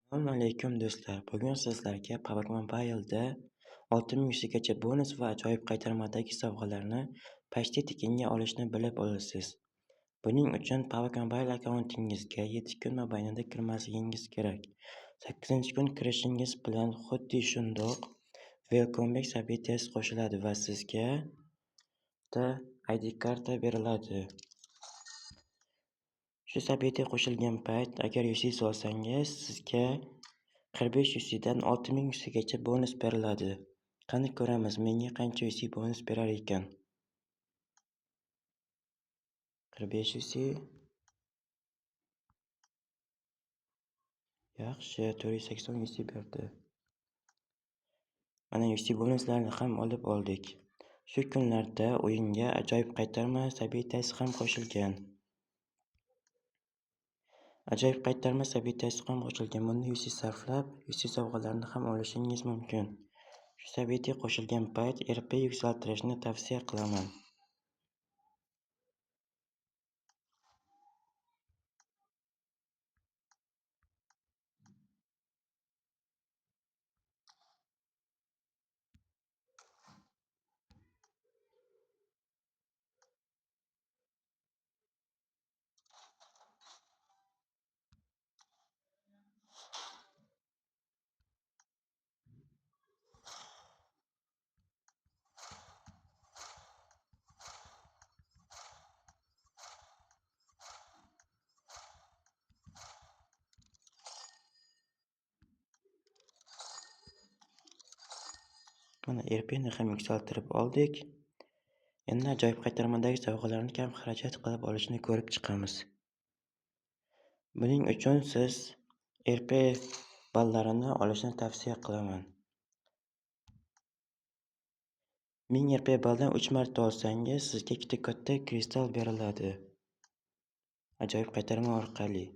Assalomu alaykum do'stlar. Bugun sizlarga PUBG Mobile'da 6100 gacha bonus va ajoyib qaytarmadagi sovg'alarni почти tekinga olishni bilib olasiz. Buning uchun PUBG Mobile akkauntingizga 7 kun mobaynida kirmasligingiz kerak. 8-kun kirishingiz bilan xuddi shundoq Welcome Back событияsi qo'shiladi va sizga ID karta beriladi. Shu событие qo'shilgan payt agar UC olsangiz, sizga 45 UCdan 6000 UCgacha bonus beriladi. Qani ko'ramiz, menga qancha UC bonus berar ekan. 45 UC. Yaxshi, 480 UC berdi. Mana UC bonuslarni ham olib oldik. Shu kunlarda o'yinga ajoyib qaytarma событияsi ham qo'shilgan. Ajoyib qaytarma событияsi ham qo'shilgan. Bunda UC sarflab, UC sovg'alarini ham olishingiz mumkin. Shu событие qo'shilgan payt RP yuksaltirishni tavsiya qilaman. Mana RPni ham yuksaltirib oldik. Endi ajoyib qaytarmadagi sovg'alarni kam xarajat qilib olishni ko'rib chiqamiz. Buning uchun siz RP ballarini olishni tavsiya qilaman. 1000 RP balldan 3 marta olsangiz, sizga ikkita katta kristal beriladi. Ajoyib qaytarma orqali.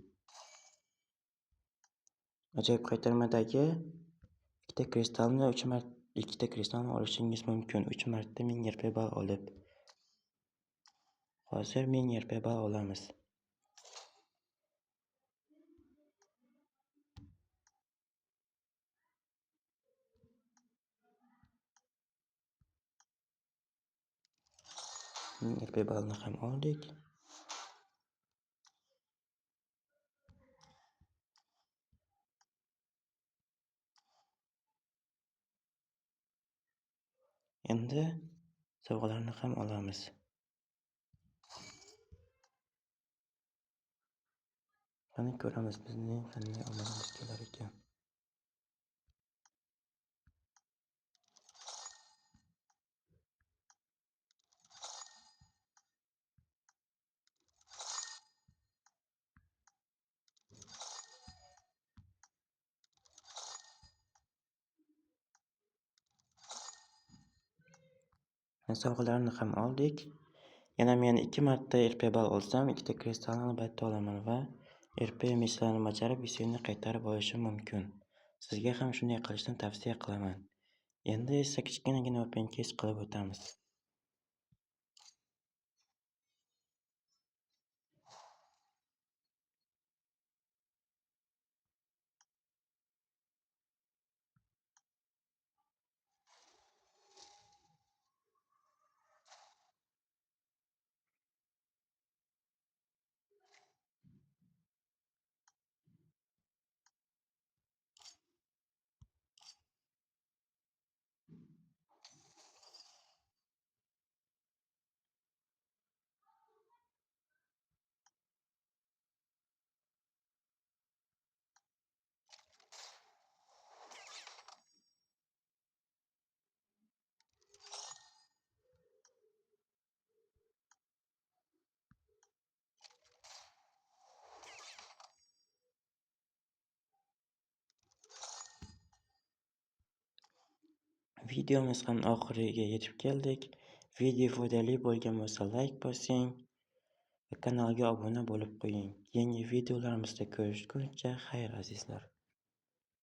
Ajoyib qaytarmadagi ikkita kristalni 3 marta ikkita kristalni olishingiz mumkin. 3 marta 1000 RP ball olib. Hozir 1000 RP ball olamiz. 1000 RP ballni ham oldik. Endi sovg'alarni ham olamiz. Qani ko'ramiz, bizning qanday omadimiz kelar ekan. Sovg'alarni ham oldik. Yana men 2 marta RP ball olsam, ikkita kristalni albatta olaman va RP missiyalarini bajarib, UCni qaytarib olishim mumkin. Sizga ham shunday qilishni tavsiya qilaman. Endi esa kichkinagina open case qilib o'tamiz. Videomiz ham oxiriga yetib keldik. Video foydali bo'lgan bo'lsa like bosing va kanalga obuna bo'lib qo'ying. Keyingi videolarimizda ko'rishguncha xayr azizlar.